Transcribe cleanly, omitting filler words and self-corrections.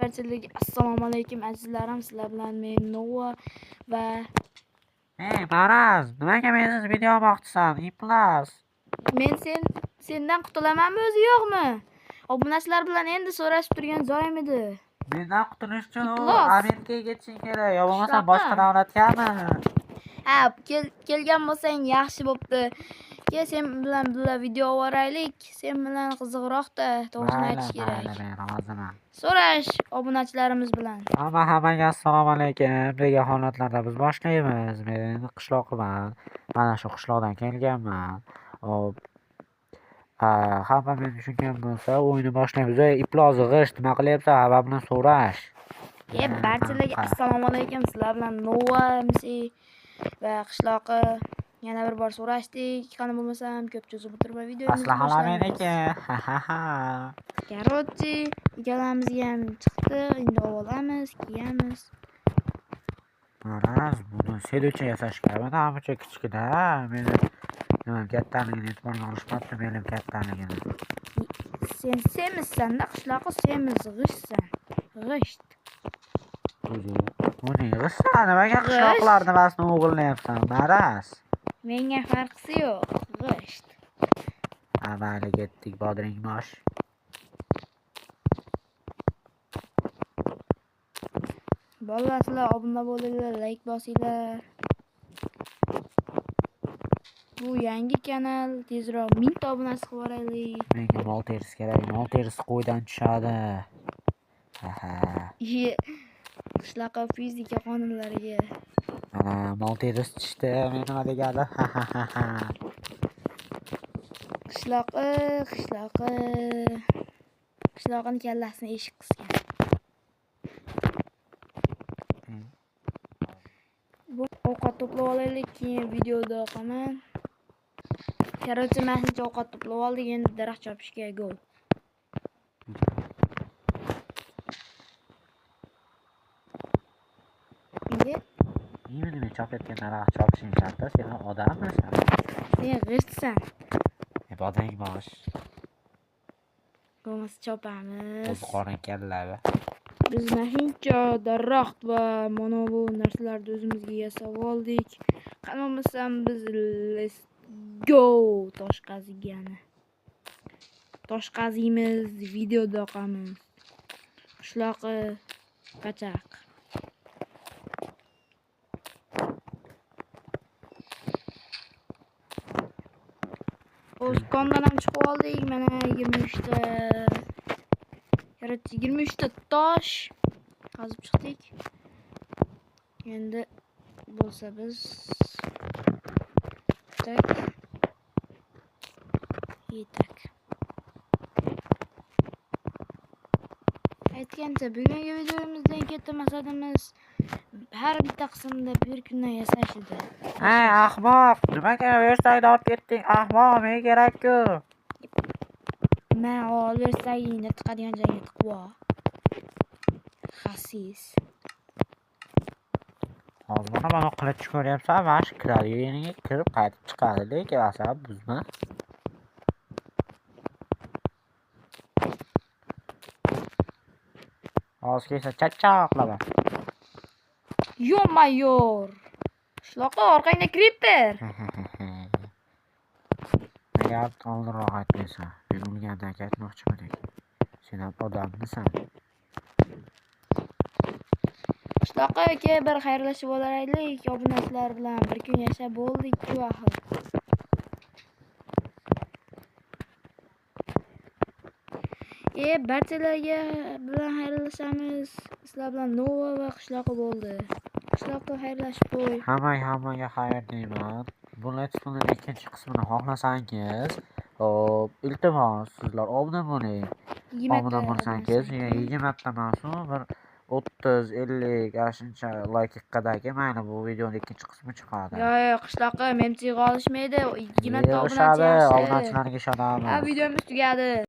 Barchalarga assalomu alaykum azizlarim, sizlar bilan men Nova va Ey Maraz, nimaga mensiz video olmoqchisan? Iflos. Men sendan qutulamanmi o'zi yo'qmi? Obunachilar bilan endi so'rashib turgan joyim edi. Mendan qutulish uchun u Iflos. Amerikaga ketishing kerak, yo bo'lmasam Qishloqqa. Boshqa davlatgami? Ha, kelgan bo'lsang yaxshi bo'pti. Kel, sen bilan birga video olvoraylik. Sen bilan qiziqroq-da, to'g'risini Mayli, aytish kerak. mayli, men roziman. So'rash obunachilarimiz bilan. Hamma hammaga assalomu alaykum. Degan holatlarda biz boshlaymiz. Men qishloqiman. Mana shu qishloqdan kelganman. Hop. Hamma meni tushungan bo'lsa, o'yinni boshlaymiz. Ey, iflos g'isht, nima qilyapsan? Hamma bilan so'rash. Barchalarga assalomu alaykum. Sizlar bilan Nova MC va qishloqi yana bir bor so'rashdik. Qani bo'lmasam ko'p cho'zib o'tirmay videomizni Aslahalar boshlaymiz. meniki. Ha ha ha. Короче, ikkalamizga ham chiqdi. Endi olamiz, kiyamiz. Maraz, buni selucha yasashga ancha kichkina. Meni nima kattaligini e'tiborga olishmabdi, menim kattaligini. Sen semizsan-da, qishloqi semiz, g'ishtsan. G'isht. Uni g'ishtsan, nimaga G'isht. Qishloqlar nimasini o'g'irlayapsan, Maraz? Menga farqisi yo'q, g'isht. Ha, mayli, ketdik, bodring mosh. Bolalar, sizlar obuna bo'linglar, like bosinglar. Bu yangi kanal, tezroq 1000 ta obunachi qilib yuboraylik. Menga mol terisi kerak, mol terisi qo'ydan tushadi. Ha ha. Qishloqi fizika qonunlariga. Mana mol terisi tushdi, men nima deganim? Ha ha ha ha. Qishloqi, qishloqi. Qishloqini kallasini eshik qisgan. Bu ovqat to'plab olaylik, keyin videoda o'qaman. Короче, mana shuncha ovqat to'plab oldik, endi daraxt chopishga go. Nega? Nima chopayotgan daraxt chopishing shart, sen odammisan? Sen g'ishtsan. Bodring bosh. Bo'lmasa chopamiz. O'zi qorin kalla. Biz mana shuncha daraxt va mana bu narsalarni o'zimizga yasab oldik. Qani bo'lmasam biz let's go tosh qazigani. Tosh qaziymiz, videoda qolamiz. Qishloqi pachaq. O'z kondan ham chiqib oldik. Mana 23 ta. Короче, 23 ta tosh qazib chiqdik. Endi bo'lsa biz tak yetak. Aytgancha, bugungi videomizdan katta maqsadimiz har bitta qismda bir kundan yasash edi. Ey ahmoq, nimaga versakni olib ketding? Ahmoq, menga kerak-ku. Ma ol versagingni tiqadigan joyga tiqib ol. Xasis. Hozir mana qilich ko'ryapsan, mana shu kiradi, yeniga kirib qaytib chiqadi, lekin asab buzma. Hozir kelsa chaqchaq qilaman. Yo-mayor. Qishloqqa orqangda creeper. Nega oldinroq aytmaysan? Men o'lgandan keyin aytmoqchimidik. Sen ham odammisan? Qishloqqa aka bir xayrlashib olaylik obunachilar bilan. Bir kun yashab bo'ldik-ku axir. Barchalarga bilan xayrlashamiz. Sizlar bilan Nova va Qishloqi bo'ldi. Qishloqqa xayrlashib qo'y. Hammaga xayr deyman. Bu Let's Play'ning ikkinchi qismini xohlasangiz, hop, iltimos sizlar obuna bo'ling. Obuna bo'lsangiz, 20 ta mavzu bir 30, 50, ana shuncha like yiqqandagi mayli bu videoning ikkinchi qismi chiqadi. Yo'q, yo'q, qishloqqa memchiga olishmaydi. 20 ta obunachi Yig'ishadi, yaxshi. Obunachilarga ishonamiz. Ha, videomiz tugadi.